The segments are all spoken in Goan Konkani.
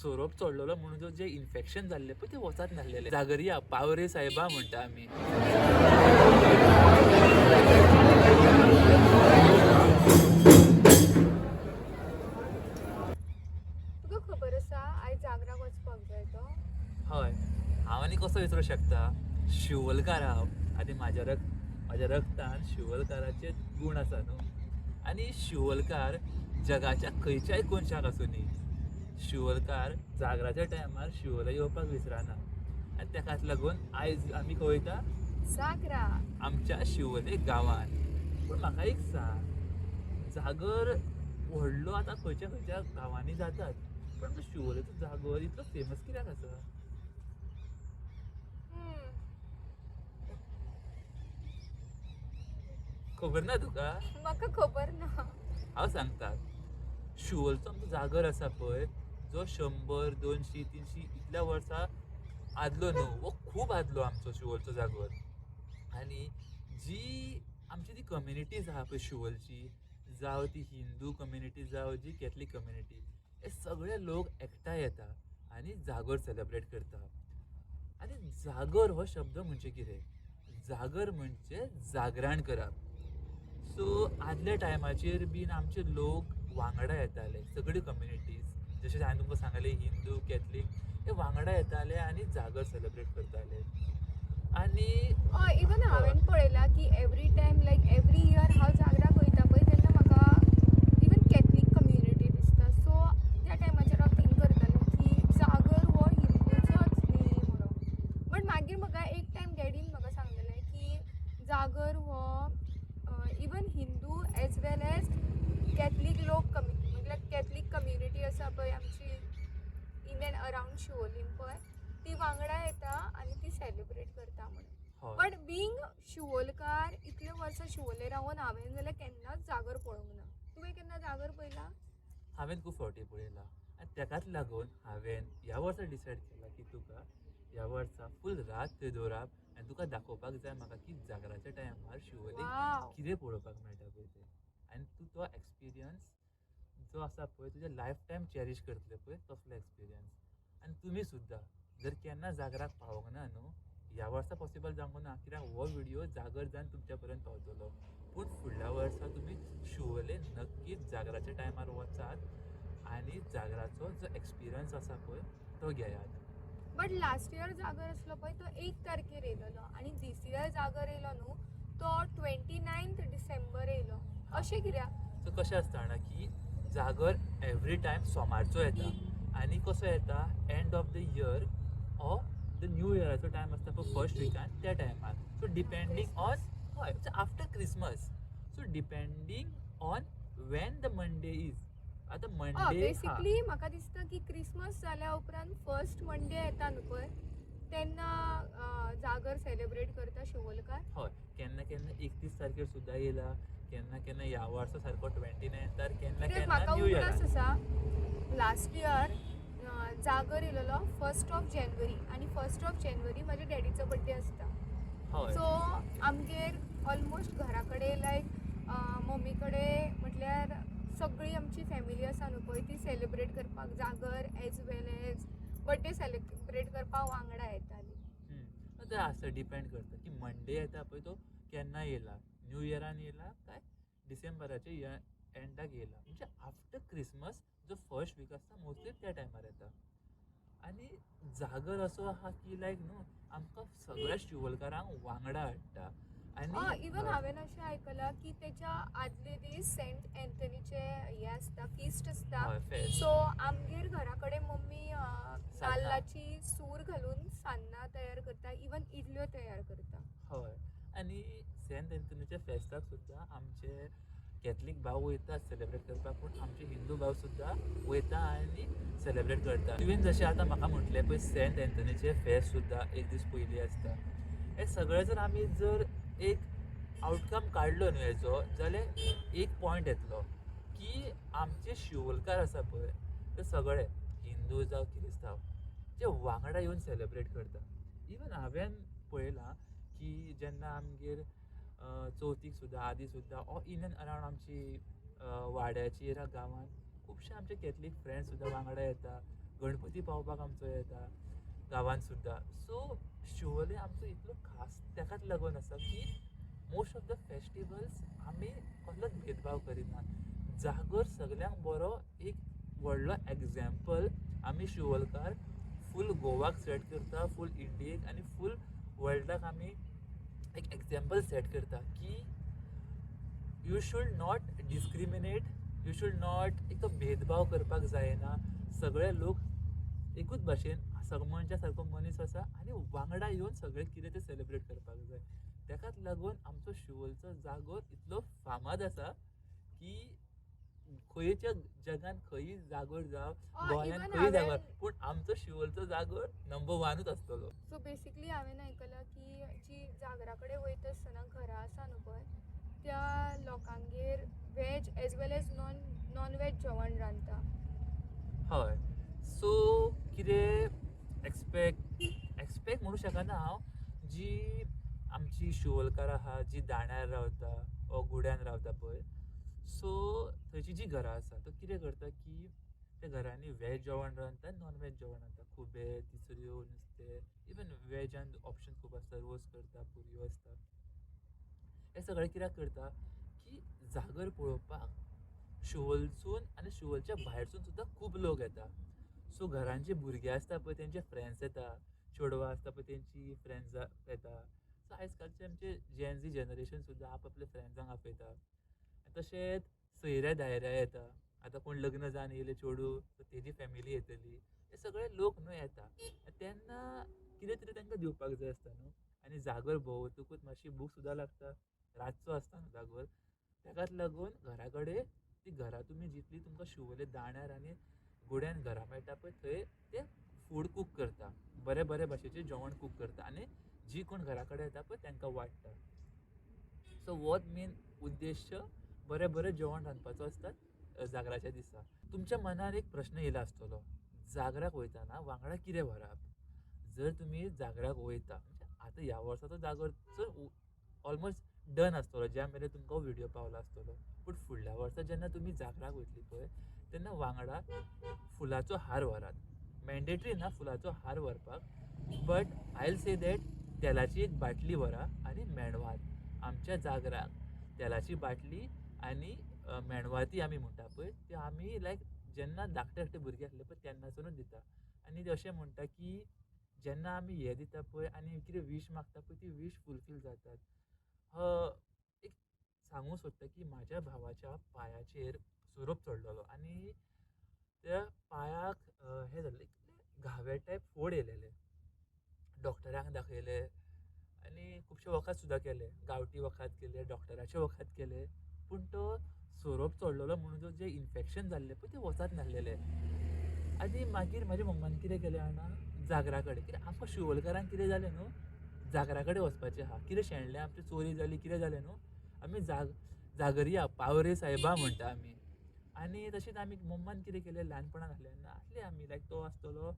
सोरोप चडलेलो म्हणून जो जे इन्फेक्शन जाल्लें पळय तें वचत नासलेलें. जागरया पावरे साहेबा म्हणटा आमी. तुका खबर आसा आयज जागराक वचपाक जाय तो? हय, हांव आनी कसो विसरूं शकता शिवोलकार हांव आनी म्हाज्या रक्तान शिवोलकाराचे गूण आसा न्हू. आनी शिवोलकार जगाच्या खंयच्याय कोनशाक आसूं न्ही, शिवोलकार जागराच्या टायमार शिवोले येवपाक विसराना. आनी तेकाच लागून आयज आमी खंय वयता? जागरा. आमच्या शिवोले गांवान. पूण म्हाका एक सांग, जागर व्हडलो आतां खंयच्या खंयच्या गांवांनी जातात, पूण आमचो शिवोलेचो जागर इतलो फेमस कित्याक आसा? खबर ना तुका? म्हाका खबर ना. हांव सांगता, शिवोलचो आमचो जागर आसा पळय, जो 100, 200, 300 इतल्या वर्सां आदलो न्हू, हो खूब आदलो आमचो शिवोलचो जागर. आनी जी आमची ती कम्युनिटीज आहा पळय शिवोलची, जावं ती हिंदू कम्युनिटी जावं जी कॅथलीक कम्युनिटी, हे सगळे लोक एकठांय येता आनी जागर सेलेब्रेट करता. आनी जागर हो शब्द म्हणजे कितें? जागर म्हणजे जागरण करप. सो आदल्या टायमाचेर बीन आमचे लोक वांगडा येताले, सगळी कम्युनिटीज, जशें हांवें तुमकां सांगलें हिंदू कॅथलीक हे वांगडा येताले आनी जागर सेलेब्रेट करताले. आनी हय, इवन हांवें पळयलां की every time like every year हांव जागराक वयता पळय तेन्ना म्हाका इवन कॅथलीक कम्युनिटी दिसता. सो त्या टायमाचेर हांव थिंक करतालें की जागर हो हिंदूचोच न्ही म्हणून. बट मागीर म्हाका एक टायम डॅडीन म्हाका सांगलेलें की जागर हो even Hindu as well as Catholic लोक म्हटल्यार कॅथलीक कम्युनिटी आसा पळय आमची इन एंड अरावंड शिवोलीम पळय, ती वांगडा येता आनी ती सेलिब्रेट करता म्हणून. बट बींग शिवोलकार, इतले वर्सां शिवोले रावन हांवें जाल्यार केन्नाच जागर पळोवंक ना. तुवें केन्ना जागर पळयला? हांवें खूब फावटी पळयला आनी तेकाच लागून हांवें ह्या वर्सा डिसायड केला की तुका ह्या वर्सा फूल रात थंय दवरप आनी तुका दाखोवपाक जाय म्हाका की जागराच्या टायमार शिवोले कितें पळोवपाक मेळटा पळय तें. आनी तूं तो एक्सपिरियन्स जो आसा पळय तुज्या लायफ टायम चॅरीश करतले पळय तसलो एक्सपिरियन्स. आनी तुमी सुद्दां जर केन्ना जागराक पावोंक ना न्हू, ह्या वर्सा पॉसिबल जावंक ना कित्याक हो विडियो जागर जावन तुमच्या पर्यंत पावतलो, पूण फुडल्या वर्सा तुमी शिवोले नक्कीच जागराच्या टायमार वचात आनी जागराचो जो एक्सपिरियन्स आसा पळय तो घेयात. बट लास्ट इयर जागर आसलो पळय तो 1 तारखेर येयलेलो आनी दीस इयर जागर येयलो न्हू तो 29 डिसेंबर येयलो. अशें कित्याक? सो कशें आसता जाणा की जागर एवरी टायम सोमारचो येता आनी कसो येता end of the year or the new इयराचो time आसता पळय फर्स्ट विकान त्या टायमार. सो डिपेंडींग ऑन, हय, after Christmas. So depending on when the Monday is. आतां मंडे बेसिकली म्हाका दिसता की क्रिसमस जाल्या उपरांत फर्स्ट मंडे येता न्हू पळय तेन्ना जागर सेलिब्रेट करता शिवोलकार. हय, केन्ना केन्ना 31 तारखेर सुद्दां येयला, केन्ना केन्ना ह्या वर्सा सारको 29 केन्ना कित्याक केन्ना म्हाका न्यू उगडास इयरान. आसा लास्ट इयर जागर येयलेलो 1 जानेवारी आनी 1 जानेवारी म्हाज्या डॅडीचो बड्डे आसता. सो आमगेर ऑलमोस्ट घरा कडेन लायक मम्मी कडेन म्हटल्यार सगळी आमची फॅमिली आसा न्हू पळय ती सेलिब्रेट करपाक जागर as well as birthday celebrate करपाक वांगडा येताली. तें आसता, डिपेंड करता की मंडे येता पळय तो केन्ना येयला, न्यू इयरान येयला काय डिसेंबराच्या एंडाक येयला, म्हणजे आफ्टर क्रिसमस जो फर्स्ट वीक आसता मोस्टली त्या टायमार येता. आनी जागर असो आहा की लायक न्हू आमकां सगळ्या शिवोलकारांक वांगडा हाडटा. आनी इवन हांवें अशें आयकलां की तेच्या आदले दीस सेंट एन्थनीचे हें आसता, फिस्ट आसता. हय, फेस्त. सो आमगेर घरा कडेन मम्मी नाल्लाची सूर घालून सान्नां तयार करता, इवन इडल्यो तयार करता. हय, आनी सेंट एन्थनीच्या फेस्ताक सुद्दां आमचे कॅथलीक भाव वयता सेलेब्रेट करपाक, पूण आमचे हिंदू भाव सुद्दां वयता आनी सेलेब्रेट करता. तुवें जशें आतां म्हाका म्हटलें पळय सेंट एन्थनीचें फेस्त सुद्दां एक दीस पयलीं आसता, हें सगळें जर आमी जर एक आवटकम काडलो न्हू हेजो, जाल्यार एक पॉयंट येतलो की आमचे शिवोलकार आसा पळय ते सगळे हिंदू जावं क्रिस्तांव जे वांगडा येवन सेलेब्रेट करता. इवन हांवें पळयलां की जेन्ना आमगेर चवथीक सुद्दां आदी सुद्दां ऑर इन एंड अरावंड आमची वाड्याचेर गांवांत खुबशे आमचे कॅथलीक फ्रेंड्स सुद्दां वांगडा येता, गणपती पावपाक आमचो येता गांवांत सुद्दां. सो शिवोले आमचो इतलो खास तेकाच लागून आसा की मोस्ट ऑफ the festivals आमी कसलोच भेदभाव करिनात. जागर सगल्यांक बरो एक व्हडलो एग्जाम्पल आमी शिवोलकार फूल गोवाक सेट करता, फूल इंडियेक आनी फूल वर्ल्डाक आमी एक एग्जाम्पल सेट करता की you should not discriminate, you should not एक तो भेदभाव करपाक जायना. सगळे लोक एकूच भाशेन मनशा सारको मनीस आसा आनी वांगडा येवन सगळें कितें तें सेलिब्रेट करपाक जाय. तेकाच लागून आमचो शिवोलचो जागोर इतलो फामाद आसा की खंयच्या जगान खंयी जागोर जावं, गोंयांत इवन खंयी जागोर, हांवें पूण आमचो शिवोलचो जागोर नंबर वनूच आसतलो. सो बेसिकली हांवें आयकलां की जी जागरा कडेन वयता आसतना घरा आसा न्हू पळय त्या लोकांगेर veg as well as non veg जेवण रांदता. हय, सो कितें एक्सपेक्ट म्हणूं शकना हांव, जी आमची शिवोलकार आहा जी दाण्यार रावता वो गुड्यान रावता पळय, सो थंयची जी घरां आसा तो कितें करता की त्या घरांनी वेज जेवण रांदता, नॉन वेज जेवण रांदता. खुबे, तिसऱ्यो, नुस्तें, इवन वेजान ऑप्शन खूब आसता, रोस करता, पुरयो आसता. हें सगळें कित्याक करता की जागर पळोवपाक शिवोलसून आनी शिवोलच्या भायरसून सुद्दां खूब लोक येता. सो घरान जे भुरगे आसता पळय तेंचे फ्रेंड्स येता, चेडवां आसता पळय तेंची फ्रेंड्स येता. सो आयज कालचे आमचे जेन झी जनरेशन सुद्दां आपआपल्या फ्रेंड्सांक आपयता. तशेंच सोयऱ्या दायऱ्या येता. आतां कोण लग्न जावन येयलें चेडूं तेजी फॅमिली येतली, हे सगळे लोक न्हू येता तेन्ना कितें तरी तांकां दिवपाक जाय आसता न्हू. आनी जागर भोंवतकूच मातशी भूक सुद्दां लागता, रातचो आसता न्हू जागर, तेकाच लागून घरा कडेन ती घरा तुमी जितली तुमकां शिवोले दाण्यार आनी गुड्यान घरा मेळटा पळय थंय ते फूड कूक करता, बरे बरे भाशेचें जेवण कूक करता आनी जी कोण घरा कडेन येता पळय तांकां वाडटा. सो हो मेन उद्देश्य बरें बरें जेवण रांदपाचो आसता जागराच्या दिसा. तुमच्या मनार एक प्रश्न येयला आसतलो, जागराक वयतना वांगडा कितें व्हरप? जर तुमी जागराक वयता म्हणजे आतां ह्या वर्साचो जागर ऑलमोस्ट डन आसतलो ज्या मेरेन तुमकां व्हिडियो पावला आसतलो, पूण फुडल्या वर्सा जेन्ना तुमी जागराक वयतली पळय तेन्ना वांगडा फुलाचो हार व्हरात. मॅन्डेटरी ना फुलाचो हार व्हरपाक, बट आयल से that तेलाची एक बाटली व्हरा आनी मेणवात. आमच्या जागराक तेलाची बाटली आनी मेणवाती आमी म्हणटा पळय त्यो आमी लायक जेन्ना धाकटे धाकटे भुरगे आसले पळय तेन्नासूनच दिता. आनी ते अशें म्हणटा की जेन्ना आमी हें दिता पळय आनी कितें वीश मागता पळय ती वीश फुलफील जातात. एक सांगूंक सोदता की म्हाज्या भावाच्या पांयाचेर सोरोप चडलेलो आनी त्या पांयाक हें जाल्लें, घावे टायप फोड येयलेले. डॉक्टरांक दाखयले आनी खुबशे वखद सुद्दां केले, गांवठी वखद केले, डॉक्टराचे वखद केले, पूण तो सोरोप चडलेलो म्हणून जें इन्फेक्शन जाल्लें पळय तें वचत नासलेलें. आनी मागीर म्हाज्या मम्मान कितें केलें जाणा, जागरा कडेन कित्याक आमकां शिवोलकारांक कितें जालें न्हू जागरा कडेन वचपाचें आहा, कितें शेणलें आमचें, चोरी जाली, कितें जालें न्हू, आमी जागरया पावरे सायबा म्हणटा आमी. आनी तशेंच आमी मम्मान कितें केलें, ल्हानपणान आसलें तेन्ना आसले आमी लायक तो आसतलो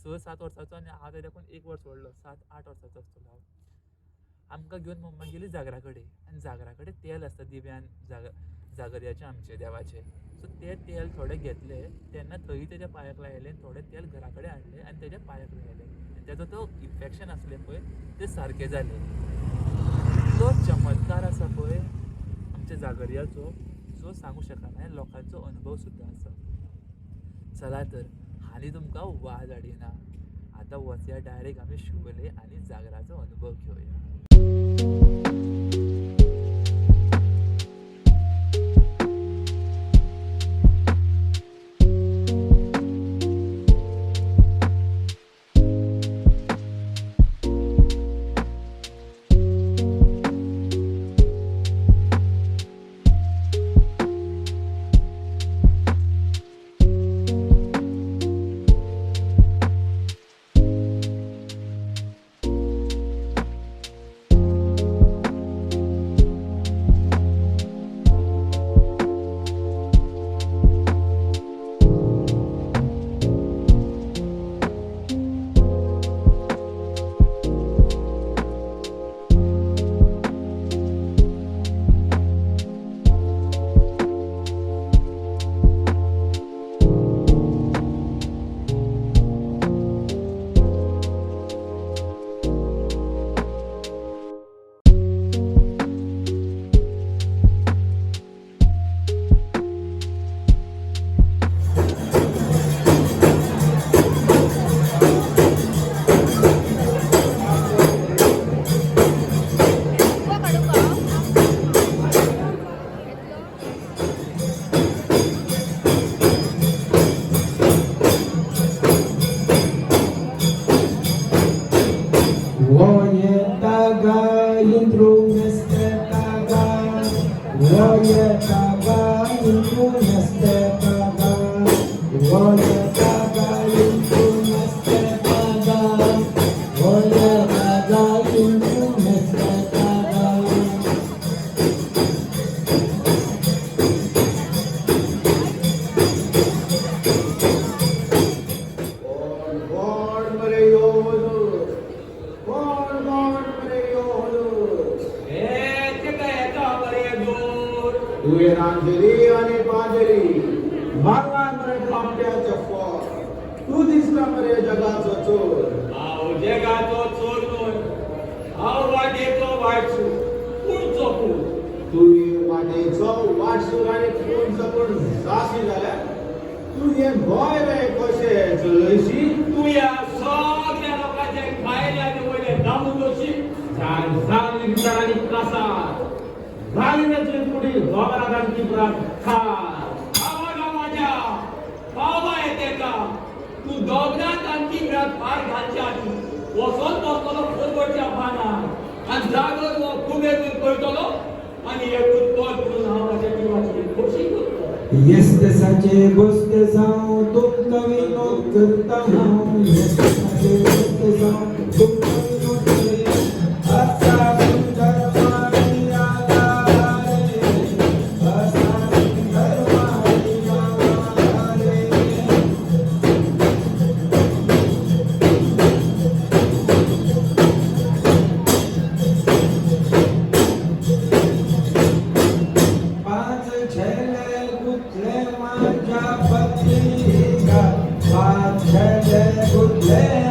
6-7 वर्सांचो आनी हांव तेज्याकून 1 वर्स व्हडलो, 7-8 वर्सांचो आसतलो हांव. आमकां घेवन मम्मा गेली जागरा कडेन आनी जागरा कडेन तेल आसता दिव्यान जागरयाचें आमचें देवाचें, सो तें तेल थोडें घेतलें तेन्ना थंय तेज्या पांयाक लायलें, थोडें तेल घरा कडेन हाडलें आनी तेज्या पांयाक लायलें आनी तेजो तो इन्फेक्शन आसलें पळय तें सारकें जालें. तो चमत्कार आसा पळय आमच्या जागरयाचो, जो सांगू शकना, लोकांचो अनुभव सुद्दां आसा. चला तर हालीं तुमकां वाज हाडिना, आतां वचया डायरेक्ट आमी शिवोले आनी जागराचो अनुभव घेवया. रे जगाचो चोर. हांव जगाचो चोर न्हय, हांव वाटेचो वाटसूर, पुणचो पूण. तूं वाटेचो वाटसूर आनी कोणचो कोण जाशी जाल्यार तूं हें गोंय रे कशें चलयशी? तूं ह्या सगळ्या लोकांचे भायले आनी वयले दामून दवरशी. जाल विचार आनी प्रासाद घाली रे तुवें कुडी दोंगरात आनी तिपरात खास. बाबा माझ्या बाबा येते का तूं दोंगरात आनी तिपरात फार घालच्या आदी वचोन बसतलो फोरवडच्या पानार आनी जागर हो कुमेरून करतलो आनी एक उत्तर करून हांव म्हज्या जिवाची खोशी करतलो. येस्तेसाचे बसते जावं तुमकां विनोद करता हांव. येस्तेसाचे बसते जावं तुमकां विनोद करी. असा सुंदर मारी आला रे, असा सुंदर मारी आला रे. पाच झेले गुतले माझ्या पत्नीला, पाच झेले गुतले.